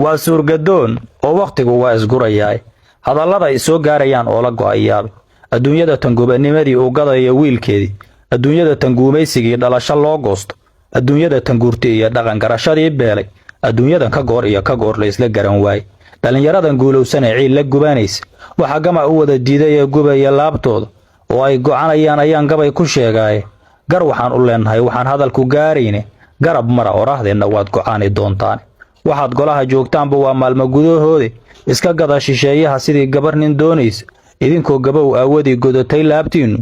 Waa suurgadoon oo wakhtigu waa isgurayaay, hadallada ay soo gaarayaan oo la go'ayaabay. Adduunyada tanguubanimadii uu gadaya wiilkeedii, adduunyada tanguumaysigii dhalasho loo goosto, adduunyada tanguurti iyo dhaqan garashadii beelay, adduunyadan ka goor iyo ka goor la isla garan waayey. Dhallinyaradan guulowsanee ciil la gubanaysa, waxaa gamac u wada diiday ee gubaya laabtooda oo ay gocanayaan ayaan gabay ku sheegaaye. Gar waxaan u leennahay waxaan hadalku gaarayne, garab mara oraahdeenna waad gocaani doontaane. Waxaad golaha joogtaanba waa maalmo gudahoode, iska gada shisheeyaha sidii gabar nin doonaysa, idinkoo gabow aawadii godatay laabtiinnu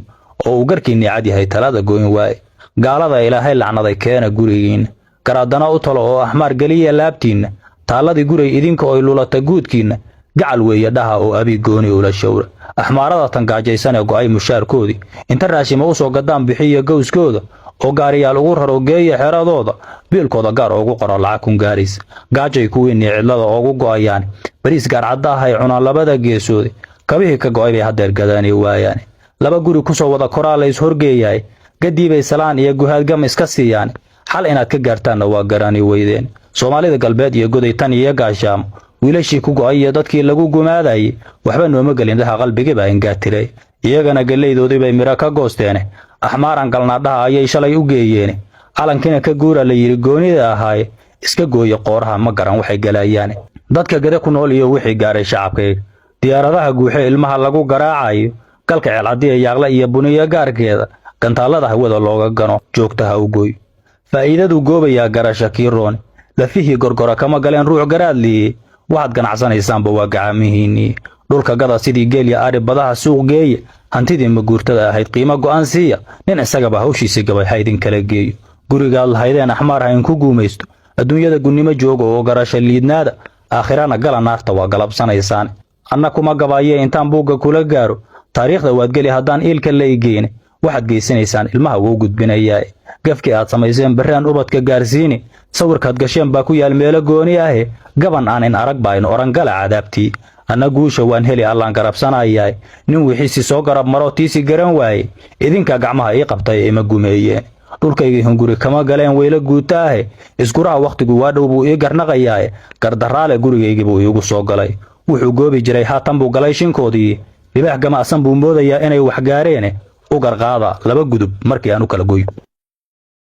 oo uu garkiinnii cad yahay talada goyn waaye. Gaalada Ilaahay lacnaday keena gurigiinna, garaadana u talo oo axmaar geliya laabtiinna. Taalladii guray idinka oy lulata guudkiinna, gacal weeye dhaha oo abi gooni ula showra. Axmaarada tan gaajaysanee go'ay mushaarkoodii, inta raashima u soo gadaan bixiya gowskooda, oo gaariyaal ugu raro geeya xeradooda, biilkooda gaar oogu qoro lacag kun gaaraysa. Gaajay kuwiinnii cidlada oogu go'ayaan, bariis gaarcadda ahay cunaan labada geesoode, kabihii ka go'ay bay haddeer gadaani waayaane. Laba guri ku soo wada koraa la is horgeeyaay, gadiibay salaan iyo guhaadgam iska siiyaan, xal inaad ka gaartaanna waa garani weydeen. Soomaalida galbeed iyo goday tan iyo gaashaamo, wiilashii ku go'ay iyo dadkii lagu gumaadayay, waxba nooma gelin dhaha qalbigiibaa ingaatiray. Iyagana gallaydoodii bay midho ka goosteene, axmaaran galnaadhaha ayay shalay u geeyeene. Calankiina ka guura la yidhi goonida ahaaye, iska gooye qooraha ma garan waxay galayaane. Dadka gade ku nool iyo wixii gaaray shacabkayga, diyaaradaha guuxe ilmaha lagu garaacayo, galka ceelcadiya yaaqle iyo buniyo gaarkeeda, gantaallada hawada looga gano joogtaha u gooyo. Faa'iidaduu goobayaa garasha kii roone, lafihii gorgora kama galeen ruux garaadliye. Waxaad ganacsanaysaanba waa gacamihiinnii. Dhulka gada sidii geelya adhi, badaha suuq geeya, hantidii maguurtada ahayd qiimo go'an siiya. Nin isagaba hawshiisii gabay ha idin kala geeyo. Gurigaad lahaydeen axmaar ha inku guumaysto. Adduunyada gunnimo jooga oo garasha liidnaada, aakhirana gala naarta waa galabsanaysaan. Anna kuma gabaayee intaan buugga kula gaaro, taariikhda waad geli haddaan iilka laygeyne. Waxaad geysanaysaan ilmaha wuu gudbinayaa, gafkii aad samayseen barraan ubadka gaarsiini. Sawirkaad gasheen baa ku yaal meelo gooni ahe, gaban aan in arag baa in odhan gala cadaabtii. Anna guusha waan heli, Allaan garabsanayaa. Nin wixiisi soo garab maro tiisi garan waaye, idinkaa gacmaha ii qabtay ima gumeeyeen. Dhulkaygii hunguri kama galeen weylo guutaahe, isguraha wakhtigu waa dhow buu ii garnaqayaaye. Gardaraale gurigaygii buu iigu soo galay, wuxuu goobi jiray haatan buu galay shinkoodii. Libaax gamacsan buu moodayaa inay wax gaareene, u garqaada laba gudub markii aan u kala goyo.